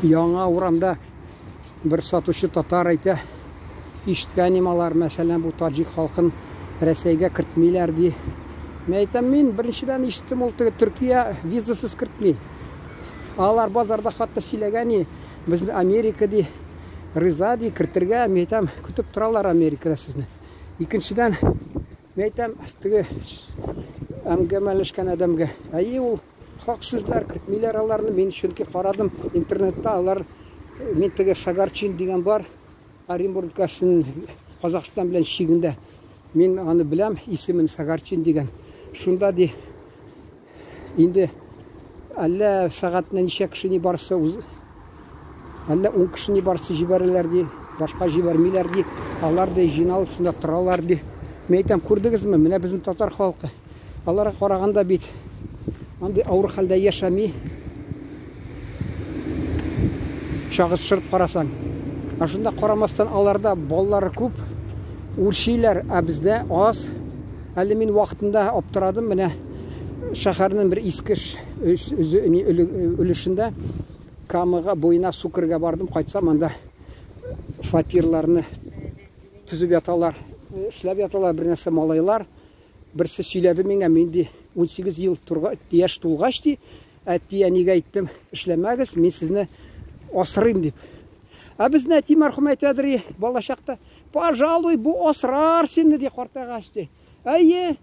Яңа урамда бер сатучы татар әйтә, ишеткән им алар, мәсәлән, бу таҗик халкын Рәсәйгә кертмиләр ди. Мин әйтәм, мин беренчедән ишеттем, ул теге Төркия визасыз кертми. Алар базарда хатта сөйләгән и, безне Америка ди, риза ди, кертергә, мин әйтәм, көтеп торалар Америкада сезне. Икенчедән, мин әйтәм, теге әңгәмәләшкән адәмгә, әйе ул хак сүзләр, кертмиләр аларны, мин чөнки карадым интернетта, алар мин теге Шагарчин дигән бар, Оренбург өлкәсенең Казахстан белән чигендә. Мин аны беләм, исемен Сагарчин дигән. Шунда ди, инде әллә сәгатенә ничә кеше ни барсы, әллә 10 кеше ни барсы җибәрәләр ди, башка җибәрмиләр ди. Алар ди җыйналып шунда торалар ди. Мин әйтәм, күрдегезме, менә безнең татар халкы. Аларга караганда бит андый авыр хәлдә яшәми. Чагыштырып карасаң. Ә шунда карамастан аларда балалары күп, үрчиләр, ә бездә аз. Әле мин вакытында аптырадым, менә шәһәрнең бер иске өлешендә Камага буена су керергә бардым, кайтсам анда фатирларны төзеп яталар, эшләп яталар бер нәрсә малайлар. Берсе сөйләде миңа, мин ди 18 ел турга, яшь тулгач ди, әти-әнигә әйттем, эшләмәгез, мин сезне асрыйм дип. Ә безне әти мәрхүм әйтәдер, балачакта, пожалуй, бу асрар сине ди картайгач ди. Әйе,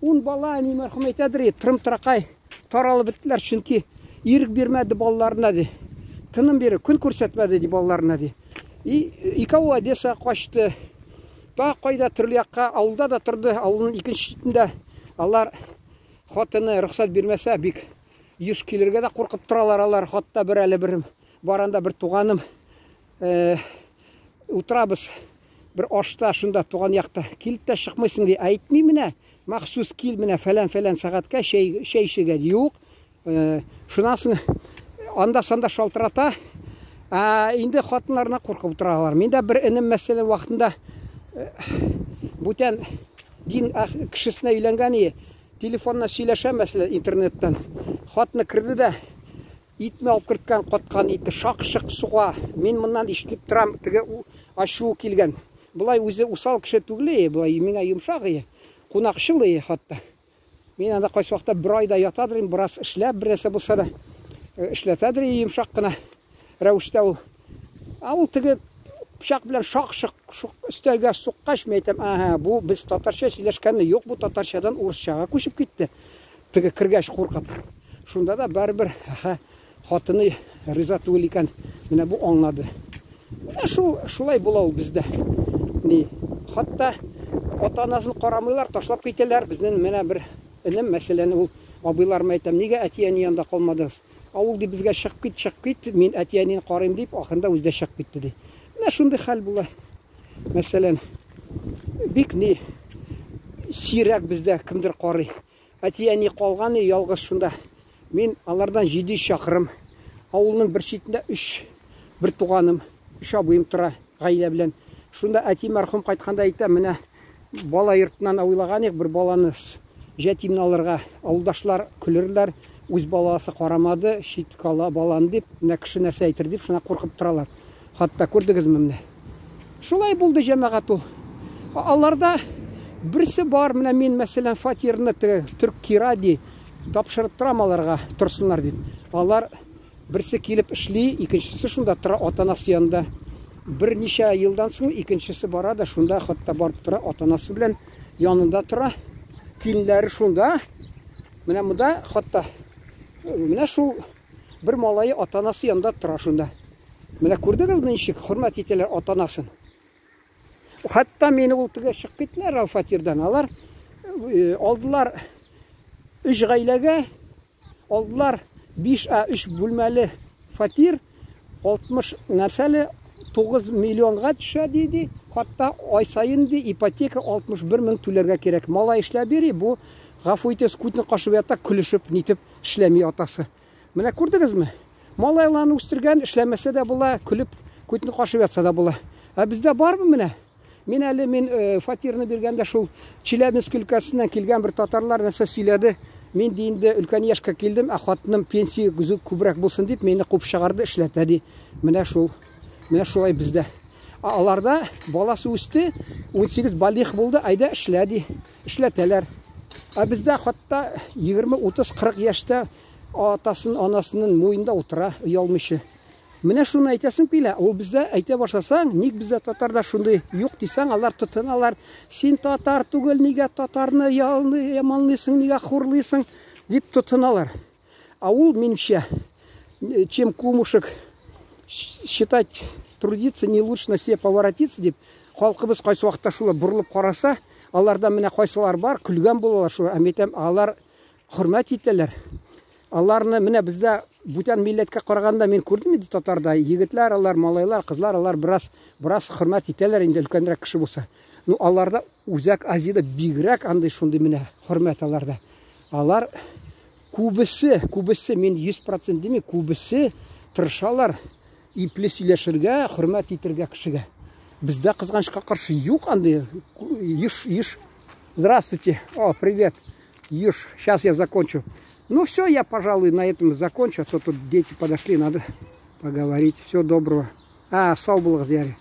ун бала әни мәрхүм әйтәдер, трым-тракай таралып беттеләр, чөнки ирек бирмәде балаларына ди. Тыным биреп, көн күрсәтмәде ди балаларына ди. И икәү Одесса качты. Та кайда төрле якка, авылда да торды, авылның икенче читендә. Алар хатыны рөхсәт бирмәсә, бик еш килергә дә куркып торалар алар. Хатта бер әле бер баранда бер туганым утырабыз бер ашта шунда туган якта. Килеп тә чыкмыйсың ди. Әйтми менә, махсус кил менә фәлән-фәлән сәгатькә чәй чәй эчергә. Юк. Шуннан соң анда-санда шалтырата. Ә инде хатыннарына куркып утыралар. Мин дә бер энем мәсәлән вакытында бүтән дин кешесенә өйләнгән и телефоннан сөйләшә мәсәлән интернеттан. Хатыны керде дә итне алып керткән, каткан итне шак-шык суга. Мин моннан ишетеп торам, теге ачуы килгән. Болай үзе усал кеше түгел, болай миңа йомшак, кунакчыл хатта. Мин анда кайсы вакытта бер айда ятадыр инде, бераз эшләп, бер нәрсә булса да эшләтәдер йомшак кына рәвештә ул. Ә ул теге пычак белән шак-шок өстәлгә суккач, мин әйтәм, ага, бу без татарча сөйләшкәнне юк, бу татарчадан урысчага күчеп китте. Теге кергәч куркып. Шунда да барыбер, аха, хатыны риза түгел икән, менә бу аңлады. Менә шул, шулай була ул бездә. Ни, хатта ата-анасын карамыйлар, ташлап китәләр. Безнең менә бер энем, мәсәлән, ул абыйларыма әйтәм, нигә әти-әни янында калмадыгыз? Ә ул ди безгә чыгып кит, чыгып кит, мин әти-әнине карыйм дип, ахырында үзе дә чыгып китте ди. Менә шундый хәл була. Мәсәлән, бик ни сирәк бездә кемдер карый. Әти-әни калган и ялгыз шунда. Мин алардан 700 чакрым. Авылның бер читендә өч бер туганым, өч абыем тора гаилә белән. Шунда әти мәрхүм кайтканда әйтә, менә бала йортыннан уйлаган идек бер баланы җәтимне алырга. Авылдашлар көлерләр, үз баласы карамады, чит кала баланы дип, менә кеше нәрсә әйтер дип, шуна куркып торалар. Хатта күрдегезме менә? Шулай булды җәмәгать ул. Аларда берсе бар, менә мин, мәсәлән, фатирны теге төрк кира ди, тапшырып торам аларга, торсыннар дип. Алар берсе килеп эшли, икенчесе шунда тора ата-анасы янында. Берничә елдан соң икенчесе бара да шунда хатта барып тора ата-анасы белән янында тора. Киленнәре шунда. Менә монда хатта менә шул бер малае ата-анасы янында тора шунда. Менә күрдегезме ничек хөрмәт итәләр ата-анасын. Хәтта мине ул теге чыгып киттеләр ал фатирдан. Алар алдылар өч гаиләгә, алдылар 5 а 3 бүлмәле фатир, 60 нәрсәле 9 миллионга төшә диде. Хәтта ай саен ди ипотека 61 мең түләргә кирәк. Малай эшләп йөри, бу гафу итегез, күтне кашып ята, көлешеп нитеп эшләми атасы. Менә күрдегезме? Малайларны үстергән, эшләмәсә дә була, көлеп, күтне кашып ятса да була. Ә бездә бармы менә? Мин әле мин фатирны биргәндә шул Челябинск өлкәсеннән килгән бер татарлар нәрсә сөйләде. Мин ди инде өлкән яшькә килдем, ә хатыным пенсия күбрәк булсын дип мине куып чыгарды, эшләтә ди. Менә шул. Менә шулай бездә. Ә аларда баласы үсте, 18 балигъ булды, әйдә эшлә ди. Эшләтәләр. Ә бездә хатта 20, 30, 40 яшьтә атасын, анасының муенда утыра, оялмыйча. Менә шуны әйтәсем килә. Ул бездә әйтә башласаң, ник бездә татарда шундый юк дисәң, алар тотыналар. Син татар түгел, нигә татарны яманлыйсың, нигә хурлыйсың дип тотыналар. А ул, минемчә, чем кумушек считать трудиться, не лучше на себе поворотиться дип, халкыбыз кайсы вакытта шулай борылып караса, аларда менә кайсылар бар, көлгән булалар шулай. Ә әйтәм, алар хөрмәт итәләр. Аларны менә бездә бүтән милләткә караганда мин күрдем инде татарда егетләр, алар малайлар, кызлар, алар бераз бераз хөрмәт итәләр инде өлкәнрәк кеше булса. Ну, аларда Үзәк Азиядә бигрәк андый шундый менә хөрмәт аларда. Алар күбесе, күбесе, мин 100% димим, күбесе тырышалар ипле сөйләшергә, хөрмәт итергә кешегә. Бездә кызганычка каршы юк андый еш еш. Здравствуйте. О, привет. Еш. Сейчас я закончу. Ну все, я, пожалуй, на этом закончу, а то тут дети подошли, надо поговорить. Всего доброго. А, сау булыгыз, ярый.